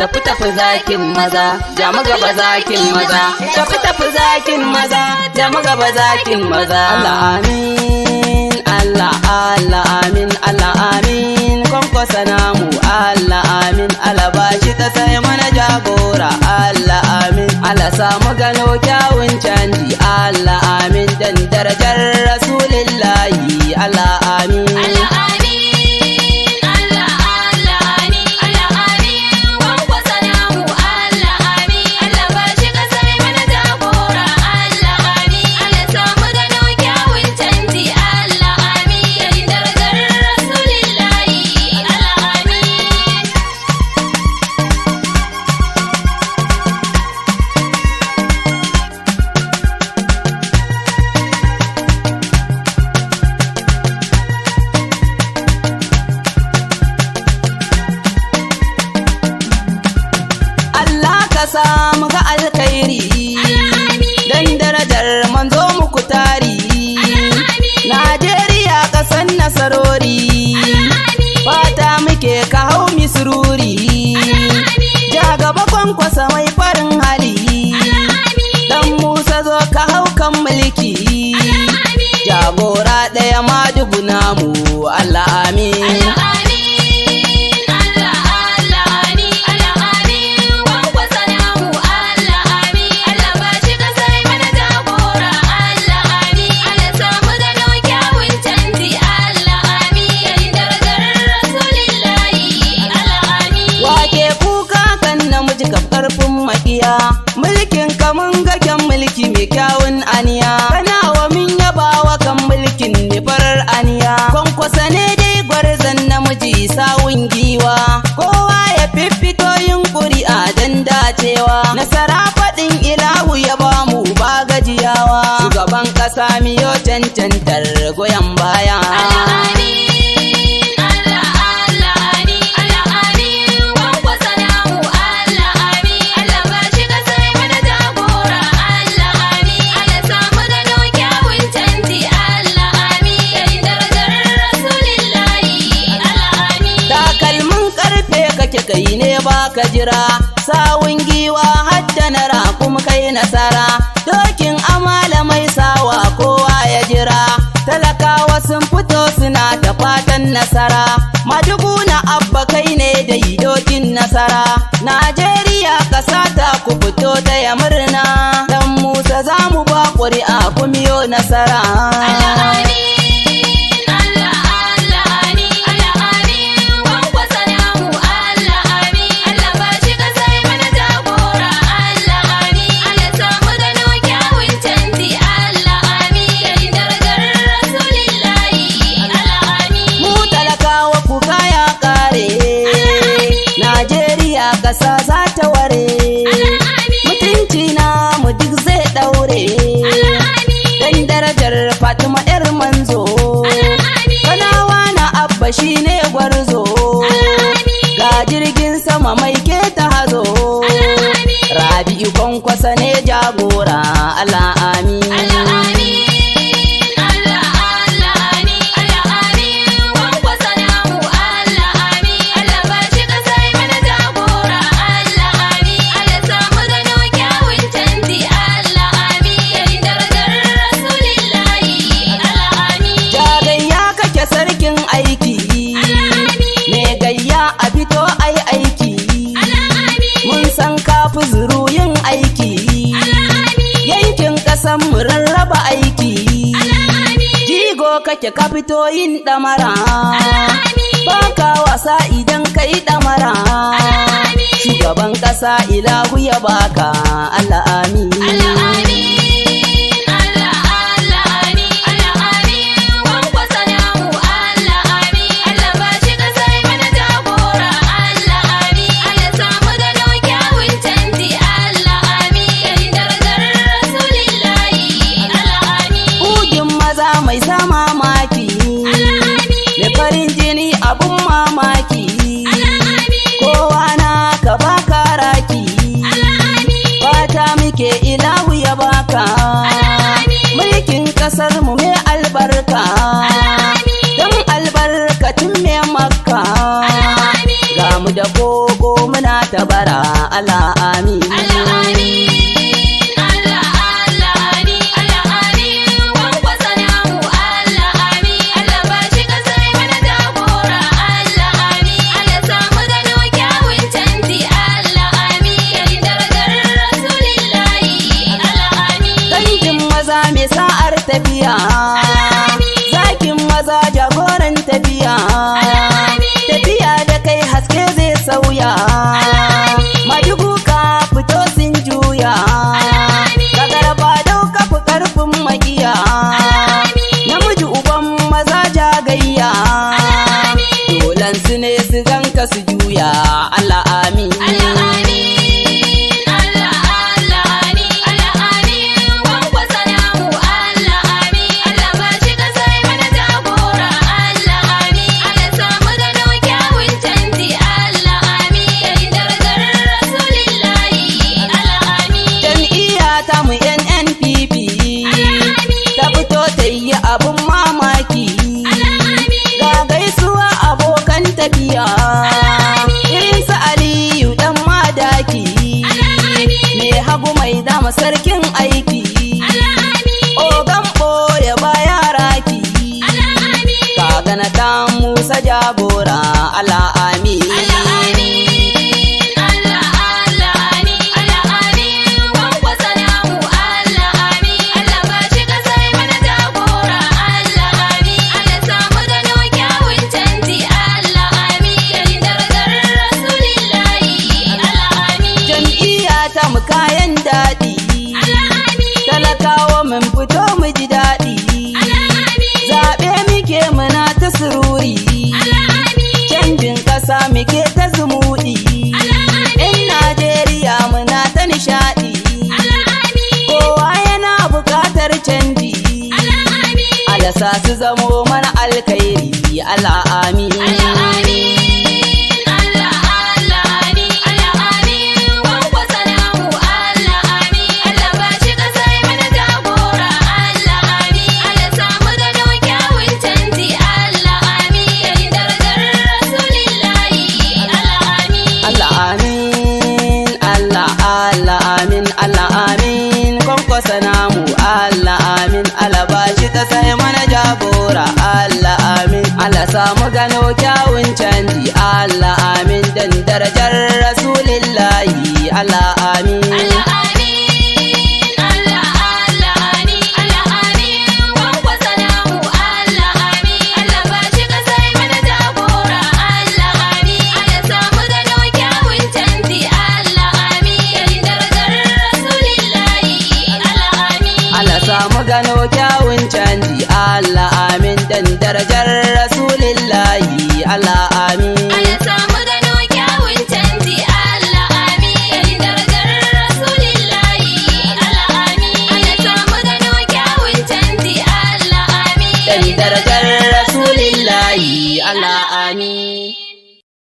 Tafi tafi zakin maza, jamu gaba zakin maza. Tafi tafi zakin maza, jamu gaba zakin maza. Allah amin, Allah Allah amin, Allah amin. Kwankwasa namu Allah amin, Allah bashi ta sai mana jagora Allah amin. Allah samu gano kyawun canji Allah amin, dan darajar Rasulillahi Allah amin. Allah amin, Allah Allah amin, Allah amin, Kwankwasa namu Allah amin, Allah ba shi kasar mana jagora Allah amin, Allah samu gano kyawun canji Allah amin, dan darajar Rasulillahi Allah amin. Allah ka samu ga alkhairi dan darajar manzo muku tari. Najeriya kasan nasarori, fata muke ka hau misruri. Ja gaba Kwankwasa mai farin hali, dan Musa zo ka hau kan mulki. Jagora ɗaya madugu namu Allah amin. Allah amin, Allah Allah amin, Allah amin, Kwankwasa namu Allah amin, Allah ba shi kasar mana jagora Allah amin, Allah samu gano kyawun canji Allah amin, dan darajar Rasulillahi Allah amin. Wake kuka kan namiji kaf karfin makiya, mulkin ka mun ga kyan mulki mai kyawun aniya. Kana wa min yabawa kan mulkin mai farar aniya. Kwankwasa ne dai gwarzon namiji sawun giwa, kowa ya fiffito yin ƙuri'a don dacewa. Nasara faɗin ilahu ya bamu ba gajiyawa. Shugaban ƙasa miyo cancantar goyon baya. Allah amin, Allah Allah amin, Allah amin, Kwankwasa namu Allah amin, Allah ba shi kasar mana jagora Allah amin, Allah samu gano kyawun canji Allah amin, dan darajar Rasulillahi Allah amin. Takalmin karfe kake kai ne baka jira, sawun giwa hadda na raƙum kai nasara. Dokin amala mai sawa kowa ya jira, talakawa sun fito suna ta fatan nasara. Madugu na abba kai ne dai dokin nasara. Najeriya ƙasa ta ku fito taya murna, dan Musa za mu ba ƙuri'a kumiyo nasara. Allah amin, Allah Allah amin, Allah amin, Kwankwasa namu Allah amin, Allah ba shi kasar mana jagora Allah amin, Allah samu gano kyawun canji Allah amin, dan darajar Rasulillahi Allah amin. Mu talakawa kuka ya kare, Najeriya ƙasa za ta ware, mutunci na mu duk zai ɗaure, dan darajar Fatima 'yar manzo. Kanawa na abba shine gwarzo, ga jirgin sama mai keta hazo. Rabi'u Kwankwasa ne jagora Allah amin. Allah amin, Allah Allah amin, Allah amin, Kwankwasa namu Allah amin, Allah ba shi kasar mana jagora Allah amin, Allah samu gano kyawun canji Allah amin, dan darajar Rasulillahi Allah amin. Jagayya kake sarkin aiki, me gayya a fito ai aiki. Mun san kafi zuru yin aiki, yankin ƙasan mu rarraba aiki. Jigo kake ka fito yin ɗamara, baka wasa idan kai ɗamara. Shugaban ƙasa ilahu ya baka Allah amin. Allah amin, Allah Allah amin, Allah amin, Kwankwasa namu Allah amin, Allah ba shi kasar mana jagora Allah amin, Allah samu gano kyawun canji Allah amin, dan darajar Rasulillahi Allah amin. Ugin maza mai sa mamaki, mai farin jini abun mamaki. Kowa na ka baka raki, fata muke ilahu ya baka. Mulkin kasar mu mai albarka, don albarkacin mai Makka. Ga mu da koko muna ta bara Allah amin. Allah amin, Allah Allah amin, Allah amin, Kwankwasa namu Allah amin, Allah ba shi kasar mana jagora Allah amin, Allah samu gano kyawun canji Allah amin, dan darajar Rasulillahi Allah amin. Dangin maza mai sa'ar tafiya, zakin maza jagoran tafiya, tafiya da kai haske zai sauya, madugu ka fito sun juya, kagarba dauka fi karfin makiya, namiji uban maza jagayya, dolan su ne su ganka su juya, Allah amin. Allah amin, Allah Allah amin, Allah amin, Kwankwasa namu Allah amin, Allah ba shi kasar mana jagora Allah amin, Allah samu gano kyawun canji Allah amin, dan darajar Rasulillahi Allah amin. Jam'iyya ta mu NNPP ta fito ta yi abun mamaki. Ga gaisuwa abokan tafiya, irin su Aliyu dan madaki, mai hagu mai dama sarkin aiki, ogan ɓoye baya raki, kaga na dan Musa jagora Allah amin. Allah amin, Allah Allah amin, Allah amin, Kwankwasa namu Allah amin, Allah ba shi kasar mana jagora Allah amin, Allah samu gano kyawun canji Allah amin, dan darajar Rasulillahi Allah amin. Jam'iyya ta mu kayan daɗi, Allah amin, talakawa mun fito mu ji daɗi. Allah amin, Zaɓe muke muna ta sururi, Allah amin, canjin ƙasa muke ta zumuɗi. Allah amin, 'Yan Najeriya muna ta nishaɗi, Allah amin, kowa yana buƙatar canji. Allah amin. Alasa su zamo mana alkhairi, Allah amin. Allah amin, Allah Allah amin, Allah amin, Kwankwasa namu Allah amin, Allah ba shi kasar mana jagora Allah amin, Allah samu gano kyawun canji Allah amin, dan darajar Rasulillahi Allah amin. Allah amin, Allah Allah amin, Allah amin, kwankwasa namu Allah amin, Allah ba shi ta sai mana jagora Allah amin, Allah samu gano kyawun canji Allah amin, dan darajar Rasulillahi Allah amin. Allah amin, Allah Allah amin, Allah amin, Kwankwasa namu Allah amin, Allah ba shi kasar mana jagora Allah amin, Allah samu gano kyawun canji Allah amin, dan darajar Rasulillahi Allah amin. Allah samu gano kyawun canji Allah amin, dan darajar Rasulillahi Allah amin.